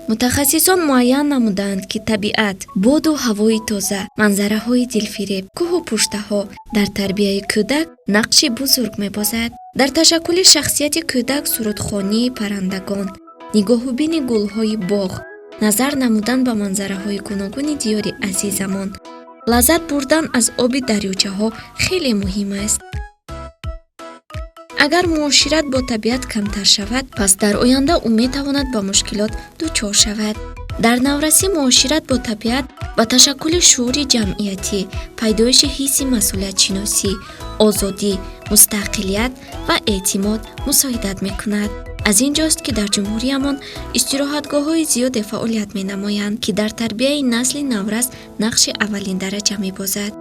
Мутахассисон муайян намуданд, ки табиат, боду ҳавои тоза, манзараҳои дилфиреб, кӯҳу пуштаҳо дар тарбияи кӯдак нақши бузург мебозад. Дар ташаккули шахсияти кӯдак сурудхонии паррандагон, нигоҳубини гулҳои боғ, назар намудан ба манзараҳои гуногуни диёри азизамон, лаззат бурдан аз оби дарёчаҳо хеле муҳим аст. Агар муошират бо табиат камтар шавад, пас дар оянда ӯ метавонад ба мушкилот дучор шавад. Дар наврасӣ муошират бо табиат ба ташаккули шуури ҷамъиятӣ, пайдоиши ҳисси масъулиятшиносӣ, озодӣ, мустақилият ва эътимод мусоидат мекунад. Аз ин ҷост, ки дар ҷумҳуриямон истироҳатгоҳҳои зиёде фаъолият менамоянд, ки дар тарбияи насли наврас нақши аввалиндараҷа мебозад.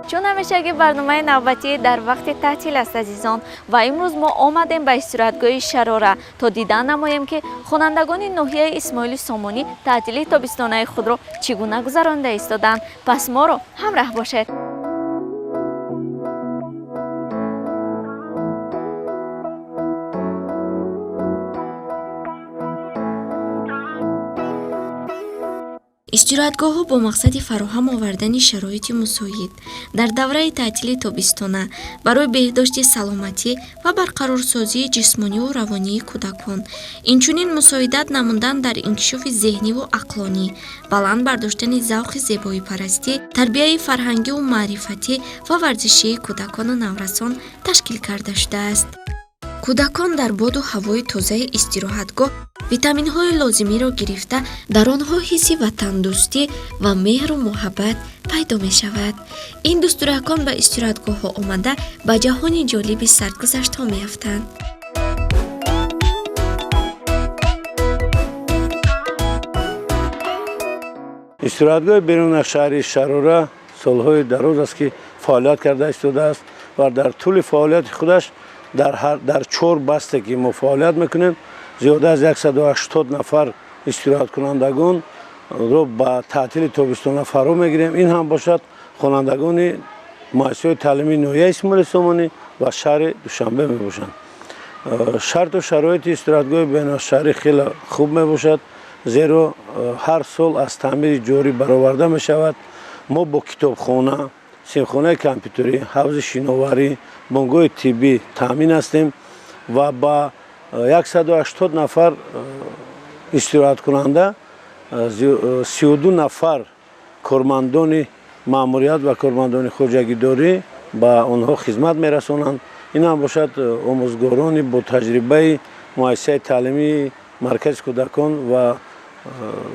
Чун ҳамешагӣ барномаи навбатӣ дар вақти таътил аст, азизон, ва имрӯз мо омадем ба истироҳатгоҳи Шарора, то дидан намоем, ки хонандагони ноҳияи Исмоили Сомонӣ таътили тобистонаи худро чӣ гуна гузаронда истоданд. Пас моро ҳамраҳ бошед. Истироҳатгоҳҳо бо мақсади фароҳам овардани шароити мусоид дар давраи таътили тобистона барои беҳдошти саломатӣ ва барқарорсозии ҷисмониву равонии кӯдакон, инчунин мусоидат намудан дар инкишофи зеҳниву ақлонӣ, баланд бардоштани завқи зебоипарастӣ, тарбияи фарҳангиву маърифатӣ ва варзишии кӯдакону наврасон ташкил карда шудааст. Кӯдакон дар боду ҳавои тозаи истироҳатгоҳ витаминҳои лозимиро гирифта, дар онҳо ҳисси ватандӯстӣ ва меҳру муҳаббат пайдо мешавад. Ин дӯстдоракон ба истироҳатгоҳҳо омада, ба ҷаҳони ҷолиби саргузаштҳо меафтанд. Истироҳатгоҳи берунашаҳри Шарора солҳои дароз аст, ки фаъолият карда истодааст ва дар тӯли фаъолияти худаш дар чор басте, ки мо фаъолият мекунем, зиёда аз 180 нафар истироҳаткунандагонро ба таътили тобистона фаро мегирем. Ин ҳам бошад хонандагони муассисаҳои таълимии ноҳияи Исмоили Сомонӣ ва шаҳри Душанбе мебошанд. Шарту шароити истироҳатгоҳи берунашаҳрӣ хеле хуб мебошад, зеро ҳар сол аз таъмири ҷорӣ бароварда мешавад. Мо бо китобхона, синфхонаи компютерӣ, ҳавзи шиноварӣ, бунгоҳи тиббӣ таъмин ҳастем ва ба 180 нафар истироҳаткунанда 32 нафар кормандони маъмурият ва кормандони хоҷагидорӣ ба онҳо хизмат мерасонанд. Ин ҳам бошад омӯзгорони бо таҷрибаи муассисаи таълимии маркази кӯдакон ва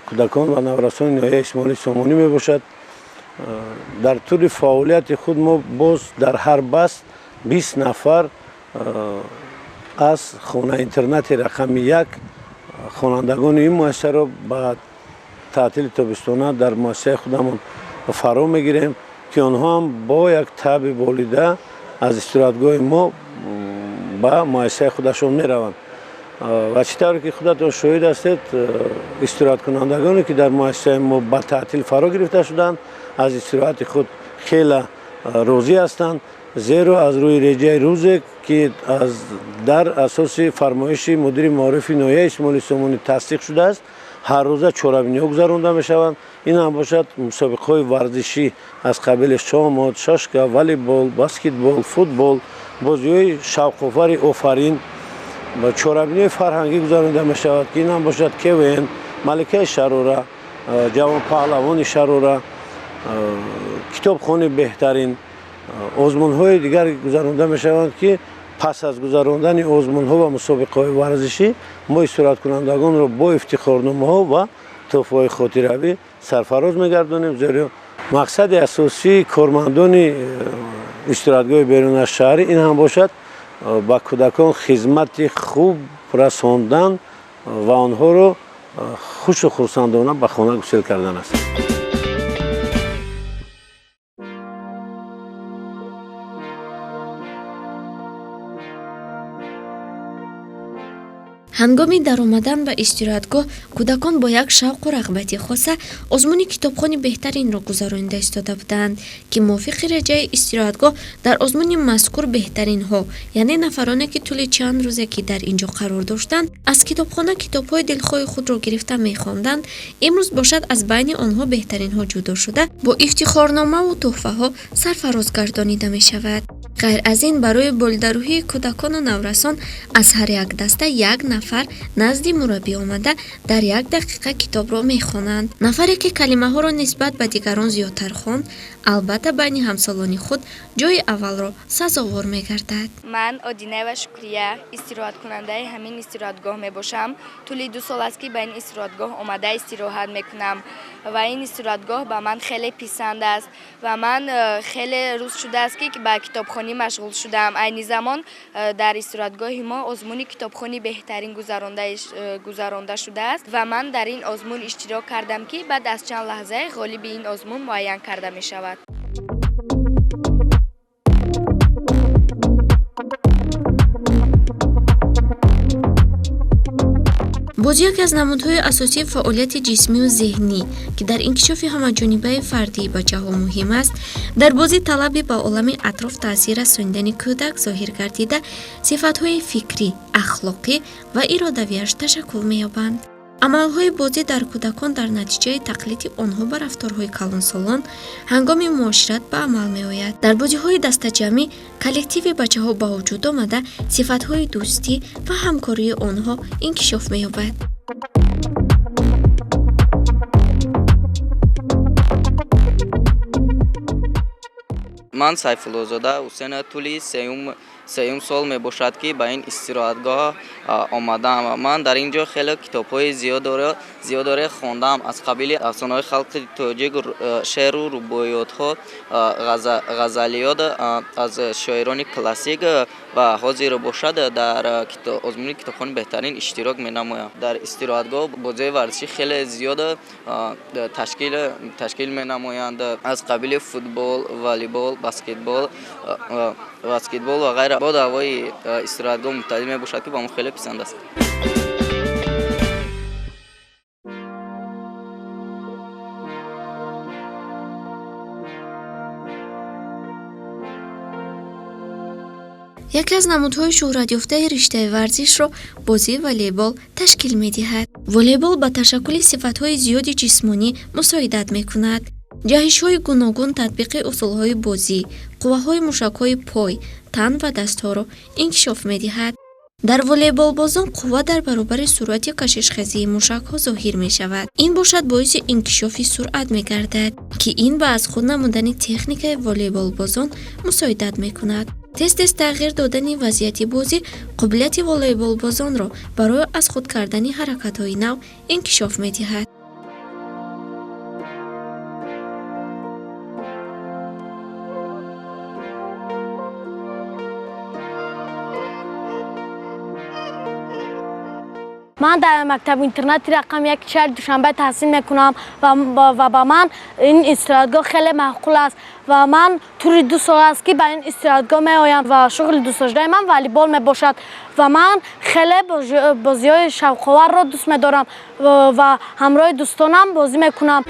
кӯдакон ва наврасони ноҳияи Исмоили Сомонӣ мебошад. Дар тӯли фаъолияти худ мо боз дар ҳар баст 20 нафар аз хона-интернати рақами 1 хонандагони ин муассисаро ба таътили тобистона дар муассисаи худамон фаро мегирем, ки онҳо ҳам бо як таъби болида аз истироҳатгоҳи мо ба муассисаи худашон мераванд. Ва чӣ тавре ки худатон шоҳид ҳастед, истироҳаткунандагоне, ки дар муассисаи мо ба таътил фаро гирифта шуданд, аз истироҳати худ хеле розӣ ҳастанд, зеро аз рӯи реҷаи рӯзе, ки дар асоси фармоиши мудири маорифи ноҳияи Исмоили Сомонӣ тасдиқ шудааст, ҳар рӯза чорабиниҳо гузаронда мешаванд. Ин ҳам бошад мусобиқаҳои варзишӣ аз қабили шоҳмот, шашка, волейбол, баскетбол, футбол, бозиҳои шавқовари офарин ва чорабиниҳои фарҳангӣ гузаронида мешавад, ки ин ҳам бошад КВН, Маликаи Шарора, ҷавонпаҳлавони Шарора, китобхони беҳтарин, озмунҳои дигар гузаронда мешаванд, ки пас аз гузарондани озмунҳо ва мусобиқаҳои варзишӣ мо истироҳаткунандагонро бо ифтихорномаҳо ва тӯҳфаҳои хотиравӣ сарфароз мегардонем. Зеро мақсади асосии кормандони истироҳатгоҳи берунашаҳрӣ ин ҳам бошад ба кӯдакон хизмати хуб расондан ва онҳоро хушу хурсандона ба хона гусел кардан аст. Ҳангоми даромадан ба истироҳатгоҳ кӯдакон бо як шавқу рағбати хоса озмуни китобхони беҳтаринро гузаронида истода буданд, ки мувофиқи реҷаи истироҳатгоҳ дар озмуни мазкур беҳтаринҳо, яъне нафароне, ки тӯли чанд рӯзе ки дар ин ҷо қарор доштанд, аз китобхона китобҳои дилхоҳи худро гирифта мехонданд, имрӯз бошад аз байни онҳо беҳтаринҳо ҷудо шуда, бо ифтихорномаву тӯҳфаҳо сарфароз гардонида мешавад. Ғайр аз ин, барои болидарӯҳии кӯдакону наврасон аз ҳар як даста як нафар назди мураббӣ омада дар як дақиқа китобро мехонанд. Нафаре, ки калимаҳоро нисбат ба дигарон зиёдтар хонд, албатта байни ҳамсолони худ ҷойи аввалро сазовор мегардад. Ман Одинаева Шукрия, истироҳаткунандаи ҳамин истироҳатгоҳ мебошам. Тӯли 2 сол аст, ки ба ин истироҳатгоҳ омада истироҳат мекунам ва ин истироҳатгоҳ ба ман хеле писанд аст ва ман хеле рӯз шудааст, ки ба китобхонӣ машғул шудам. Айни замон дар истироҳатгоҳи мо озмуни китобхони беҳтарин гузаронда шудааст ва ман дар ин озмун иштирок кардам, ки баъд аз чанд лаҳзае ғолиби ин озмун муайян карда мешавад. Бозӣ яке аз намудҳои асосии фаъолияти ҷисмию зеҳнӣ, ки дар инкишофи ҳамаҷонибаи фардии бачаҳо муҳим аст, дар бозӣ талаби ба олами атроф таъсир расонидани кӯдак зоҳир гардида, сифатҳои фикрӣ, ахлоқӣ ва иродавиаш ташаккул меёбанд. Амалҳои бозӣ дар кӯдакон дар натиҷаи тақлиди онҳо ба рафторҳои калонсолон ҳангоми муошират ба амал меояд. Дар бозиҳои дастаҷамъӣ коллективи бачаҳо ба вуҷуд омада, сифатҳои дӯстӣ ва ҳамкории онҳо инкишоф меёбад. Ман Сайфуллозода Ҳусен тӯли сеюм сол мебошад, ки ба ин истироҳатгоҳ омадаам. Ман дар ин ҷо хеле китобҳои зиёд хондам, аз қабили афсонаҳои халқи тоҷик, шеъру рубоиётҳо, ғазалиёт аз шоирони классик ва ҳозир бошад дар озмуни китобхони беҳтарин иштирок менамоям. Дар истироҳатгоҳ бозиҳои варзишӣ хеле зиёд ташкил менамоянд, аз қабили футбол, волейбол, баскетбол ва ғайра. Бо даъвои истироҳатгоҳ муттаҳид мебошад, ки ба мо хеле писанд аст. Яке аз намудҳои шӯҳратёфтаи риштаи варзишро бозии волейбол ташкил медиҳад. Волейбол ба ташаккули сифатҳои зиёди ҷисмонӣ мусоидат мекунад. Ҷаҳишҳои гуногун, татбиқи усулҳои бозӣ, қувваҳои мушакҳои пой, тан ва дастҳоро инкишоф медиҳад. Дар волейболбозон қувва дар баробари суръати кашишхезии мушакҳо зоҳир мешавад. Ин бошад боиси инкишофи суръат мегардад, ки ин ба аз худ намудани техникаи волейболбозон мусоидат мекунад. Тез-тез тағйир додани вазъияти бозӣ қобилияти волейболбозонро барои аз худ кардани ҳаракатҳои нав инкишоф медиҳад. Ман дар мактаби интернати рақами 1 шаҳри Душанбе таҳсил мекунам ва ба ман ин истироҳатгоҳ хеле маъқул аст ва ман тӯли 2 сол аст, ки ба ин истироҳатгоҳ меоям ва шуғли дӯстдоштаи ман волейбол мебошад ва ман хеле бозиҳои шавқоварро дӯст медорам ва ҳамроҳи дӯстонам бозӣ мекунам.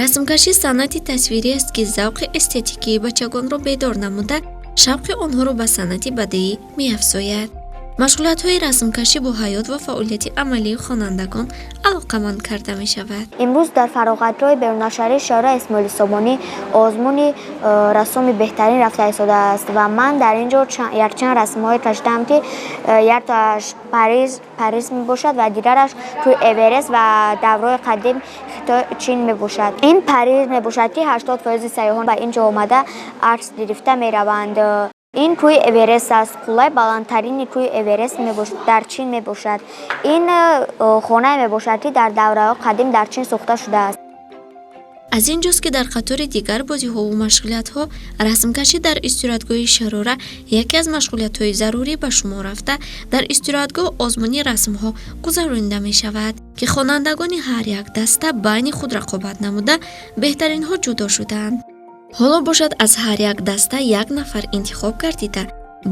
Расмкашӣ санъати тасвирӣ аст, ки завқи эстетикии бачагонро бедор намуда, шавқи онҳоро ба санъати бадеӣ меафзояд. Машғулиятҳои расмкашӣ бо ҳаёт ва фаъолияти амалии хонандагон алоқаманд карда мешавад. Имрӯз дар фароғатгоҳи берунашаҳрии Шаҳраи Исмоили Сомонӣ озмуни расоми беҳтарин рафта истодааст ва ман дар ин ҷо якчанд расмҳое кашидаам, ки яктоаш Париж мебошад ва дигараш тӯи Эверест ва давраи қадим Хитой Чин мебошад. Ин Париж мебошад, ки 80% сайёҳон ба ин ҷо омада акс гирифта мераванд. Ин кӯҳи Эверест аст, қуллаи баландтарини кӯҳи Эверест дар Чин мебошад. Ин хонае мебошад, ки дар давраҳои қадим дар Чин сохта шудааст. Аз ин ҷост, ки дар қатори дигар бозиҳову машғулиятҳо расмкашӣ дар истироҳатгоҳи Шарора яке аз машғулиятҳои зарурӣ ба шумор рафта, дар истироҳатгоҳ озмуни расмҳо гузаронида мешавад, ки хонандагони ҳар як даста байни худ рақобат намуда беҳтаринҳо ҷудо шудаанд. Ҳоло бошад, аз ҳар як даста як нафар интихоб гардида,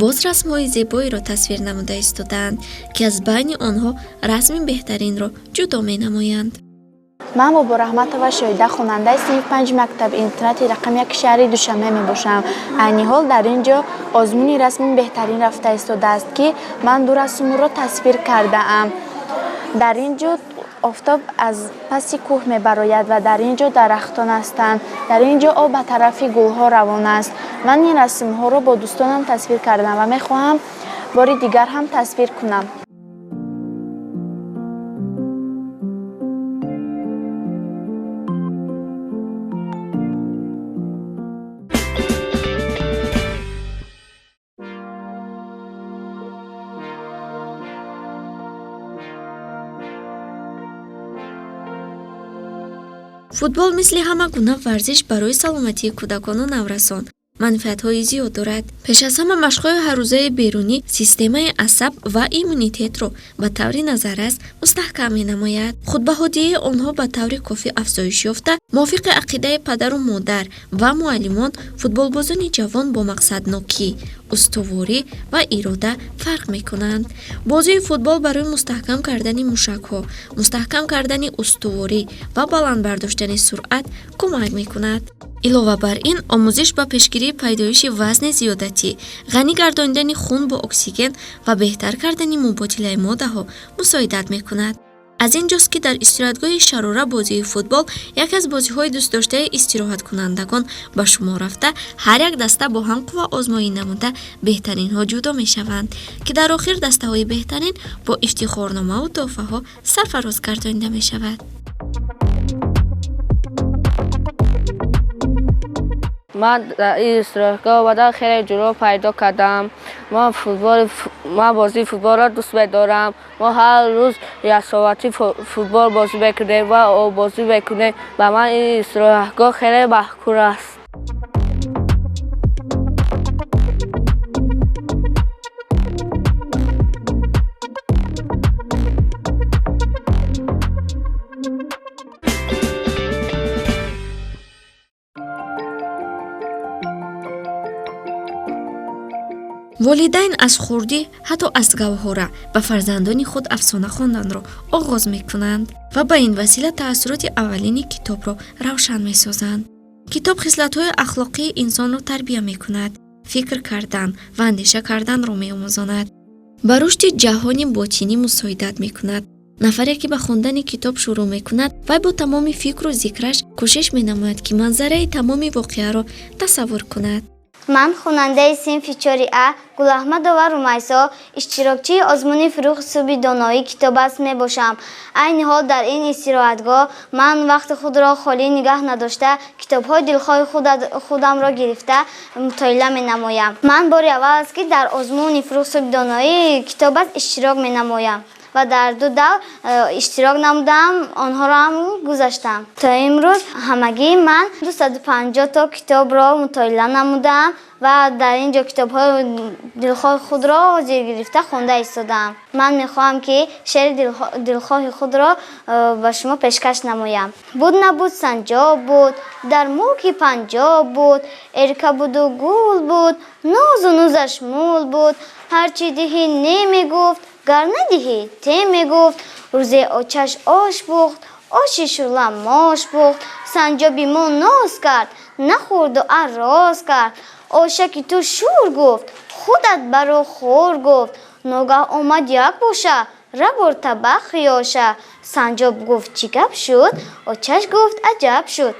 боз расмҳои зебоеро тасвир намуда истодаанд, ки аз байни онҳо расми беҳтаринро ҷудо менамоянд. Ман Бобораҳматова Шоҳида, хонандаи синфи 5 мактаби интернати рақами 1 шаҳри Душанбе мебошам. Айни ҳол дар ин ҷо озмуни расми беҳтарин рафта истодааст, ки ман ду расмро тасвир кардаам. Дар ин ҷо офтоб аз паси кӯҳ мебарояд ва дар ин ҷо дарахтон ҳастанд. Дар ин ҷо об ба тарафи гулҳо равон аст. Ман ин расмҳоро бо дӯстонам тасвир кардам ва мехоҳам бори дигар ҳам тасвир кунам. Футбол мисли ҳама гуна варзиш барои саломатии кӯдакону наврасон манфиатҳои зиёд дорад. Пеш аз ҳама, машқҳои ҳаррӯзаи берунӣ системаи асаб ва иммунитетро ба таври назаррас мустаҳкам менамояд. Худбаҳодиҳии онҳо ба таври кофӣ афзоиш ёфта, мувофиқи ақидаи падару модар ва муаллимон, футболбозони ҷавон бо мақсаднокӣ, устуворӣ ва ирода фарқ мекунанд. Бозии футбол барои мустаҳкам кардани мушакҳо, мустаҳкам кардани устуворӣ ва баланд бардоштани суръат кӯмак мекунад. Илова бар ин, омӯзиш ба пешгирии пайдоиши вазни зиёдатӣ, ғанӣ гардонидани хун бо оксиген ва беҳтар кардани мубодилаи моддаҳо мусоидат мекунад. Аз ин ҷост, ки дар истироҳатгоҳи Шарора бозии футбол яке аз бозиҳои дӯстдоштаи истироҳаткунандагон ба шумор рафта, ҳар як даста бо ҳам қувваозмоӣ намуда беҳтаринҳо ҷудо мешаванд, ки дар охир дастаҳои беҳтарин бо ифтихорномаву тӯҳфаҳо сарфароз гардонида мешавад. Ман дар ин истироҳатгоҳ омадам, хеле ҷӯро пайдо кардам. Ман бозии футболро дӯст медорам. Мо ҳар рӯз як соати футбол бозӣ мекунем ва оббозӣ мекунем. Ба ман ин истироҳатгоҳ хеле маъқул аст. Волидайн аз хурдӣ, ҳатто аз гаҳвора ба фарзандони худ афсона хонданро оғоз мекунанд ва ба ин васила таассуроти аввалини китобро равшан месозанд. Китоб хислатҳои ахлоқии инсонро тарбия мекунад, фикр кардан ва андеша карданро меомӯзонад, ба рушди ҷаҳони ботинӣ мусоидат мекунад. Нафаре, ки ба хондани китоб шурӯъ мекунад, вай бо тамоми фикру зикраш кӯшиш менамояд, ки манзараи тамоми воқеаро тасаввур кунад. Ман хонандаи синфи 4А Гулаҳмадова Румайсо, иштирокчии озмуни Фурӯғи субҳи доноӣ китоб аст мебошам. Айни ҳол дар ин истироҳатгоҳ ман вақти худро холӣ нигаҳ надошта, китобҳои дилхоҳи худамро гирифта мутолиа менамоям. Ман бори аввал аст, ки дар озмуни Фурӯғи субҳи доноӣ китоб аст иштирок менамоям ва дар ду давр иштирок намудам, онҳоро ҳам гузаштам. То имрӯз ҳамагӣ ман 250 то китобро мутолиа намудам ва дар ин ҷо китобҳои дилхоҳи худро ҳозир гирифта хонда истодаам. Ман мехоҳам, ки шеъри дилхоҳи худро ба шумо пешкаш намоям. Буд набуд санҷоб буд, дар мулки Панҷоб буд, эрка буду гул буд, нозу нузаш мул буд, ҳарчи диҳӣ не мегуфт, гар надиҳӣ те мегуфт. Рӯзе очаш ош пухт, оши шӯрла мош пухт, санҷоби мо ноз кард, нахӯрду арроз кард. Ошаки ту шӯр гуфт, худат баро хӯр гуфт. Ногаҳ омад як боша, рабор табақ хиёша. Санҷоб гуфт чӣ гап шуд, очаш гуфт аҷаб шуд.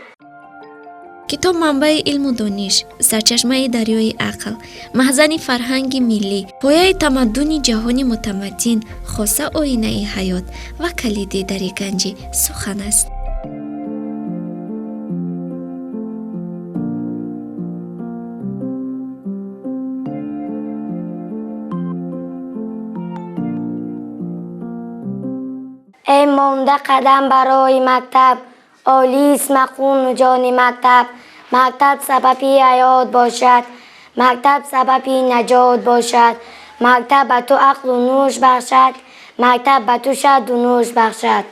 Китоб манбаи илму дониш, сарчашмаи дарёи ақл, маҳзани фарҳанги миллӣ, пояи тамаддуни ҷаҳони мутамаддин, хоса оинаи ҳаёт ва калиди дари ганҷи сухан аст. Эй монда қадам барои мактаб, Олист мақому ҷони мактаб. Мактаб сабаби ҳаёт бошад, мактаб сабаби наҷот бошад. Мактаб ба ту ақлу нуш бахшад, мактаб ба ту шаҳду нуш бахшад.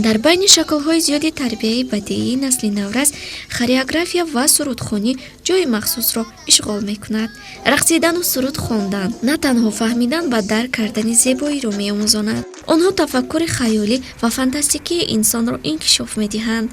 Дар байни шаклҳои зиёди тарбияи бадеии насли наврас хореография ва сурудхонӣ ҷойи махсусро ишғол мекунад. Рақсидану суруд хондан на танҳо фаҳмидан ва дарк кардани зебоиро меомӯзонад, онҳо тафаккури хаёлӣ ва фантастикии инсонро инкишоф медиҳанд.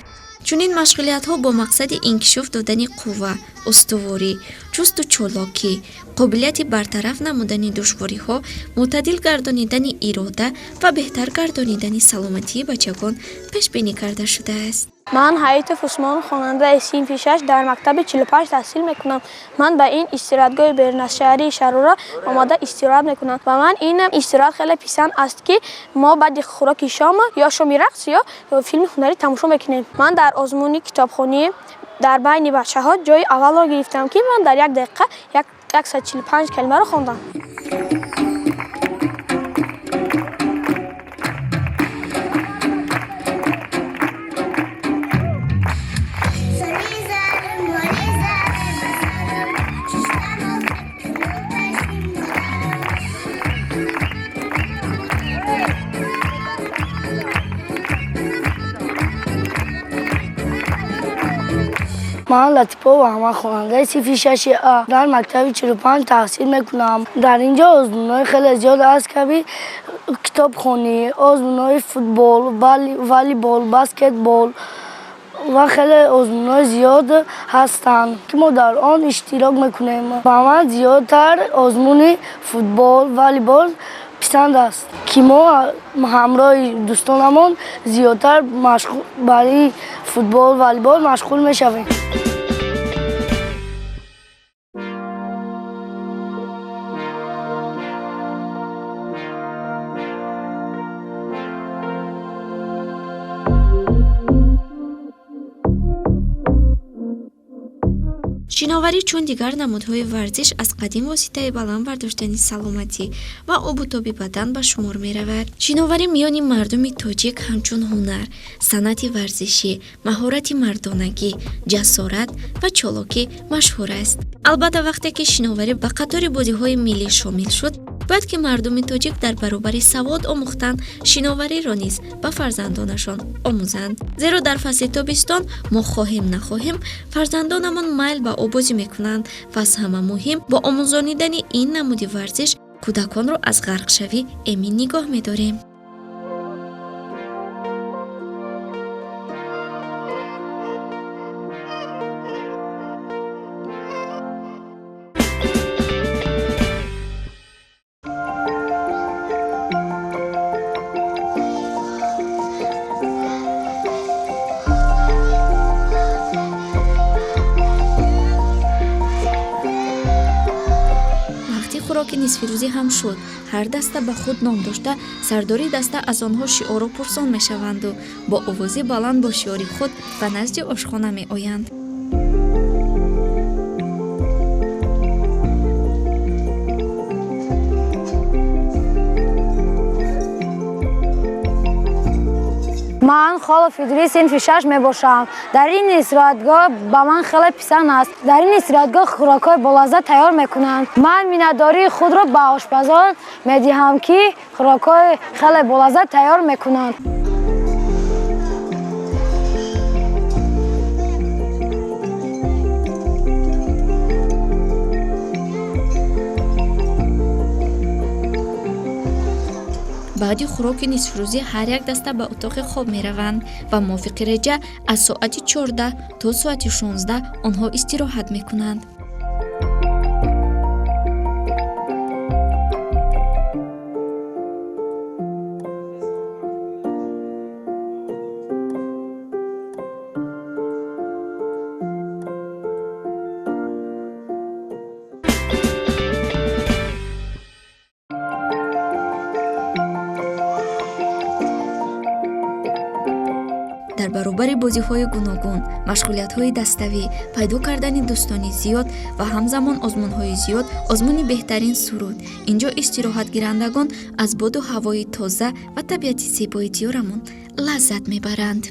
Чунин машғулиятҳо бо мақсади инкишоф додани қувва, устуворӣ, чусту чолокӣ, қобилияти бартараф намудани душвориҳо, мӯътадил гардонидани ирода ва беҳтар гардонидани саломатии бачагон пешбинӣ карда шудааст. Ман Ҳаитов Усмон, хонандаи синфи 6 дар мактаби 45 таҳсил мекунам. Ман ба ин истироҳатгоҳи беруназшаҳрии Шарора омада истироҳат мекунам ва ман ин истироҳат хеле писанд аст, ки мо баъди хӯроки шом ё шоми рақс ё филми ҳунарӣ тамошо мекунем. Ман дар озмуни китобхонӣ дар байни бачаҳо ҷои аввалро гирифтам, ки ман дар як дақиқа 145 калимаро хондам. Ман Латипова Аҳмад, хонандаи синфи 6 А дар мактаби 45 таҳсил мекунам. Дар ин ҷо озмунҳои хеле зиёд аст, каби китобхонӣ, озмунҳои футбол, волейбол, баскетбол ва хеле озмунҳои зиёд ҳастанд, ки мо дар он иштирок мекунем. Ба ман зиёдтар озмуни футбол, волейбол писанд аст, ки мо ҳамроҳи дӯстонамон зиёдтар барои футбол, волейбол машғул мешавем. Шиноварӣ чун дигар намудҳои варзиш аз қадим воситаи баланд бардоштани саломатӣ ва обутоби бадан ба шумор меравад. Шиноварӣ миёни мардуми тоҷик ҳамчун ҳунар, санъати варзишӣ, маҳорати мардонагӣ, ҷасорат ва чолокӣ машҳур аст. Албатта, вақте ки шиноварӣ ба қатори бозиҳои миллӣ шомил шуд, бояд ки мардуми тоҷик дар баробари савод омӯхтан шиновариро низ ба фарзандонашон омӯзанд. Зеро дар фасли тобистон мо хоҳем нахоҳем фарзандонамон майл ба обозӣ мекунанд ва аз ҳама муҳим бо омӯзонидани ин намуди варзиш кӯдаконро аз ғарқшавӣ эмин нигоҳ медорем. Хӯроки нисфирӯзӣ ҳам шуд. Ҳар даста ба худ ном дошта, сардори даста аз онҳо шиору пурсон мешаванду бо овози баланд бо шиори худ ба назди ошхона меоянд. Ман Холов Идрис, синфи 6 мебошам. Дар ин истироҳатгоҳ ба ман хеле писанд аст. Дар ин истироҳатгоҳ хӯрокҳои болаззат тайёр мекунанд. Ман миннатдории худро ба ошпазон медиҳам, ки хӯрокҳои хеле болаззат тайёр мекунанд. Баъди хӯроки нисфрӯзӣ ҳар як даста ба утоқи хоб мераванд ва мувофиқи реҷа аз соати 14 то соати 16 онҳо истироҳат мекунанд. Дар баробари бозиҳои гуногун, машғулиятҳои даставӣ, пайдо кардани дӯстони зиёд ва ҳамзамон озмунҳои зиёд, озмуни беҳтарин суруд, инҷо истироҳатгирандагон аз боду ҳавои тоза ва табиати зебои диёрамон лаззат мебаранд.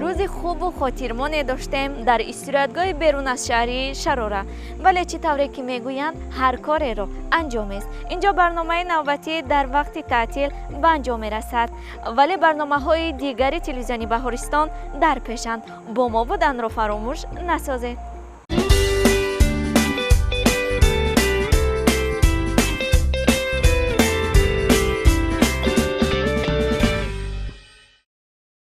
Рӯзи хубу хотирмоне доштем дар истироҳатгоҳи берун аз шаҳри Шарора. Вале чӣ тавре ки мегӯянд, ҳар кореро анҷомест. Инҷо барномаи навбатӣ дар вақти таътил ба анҷом мерасад, вале барномаҳои дигари телевизиони Баҳористон дар пешанд. Бо мо буданро фаромӯш насозед.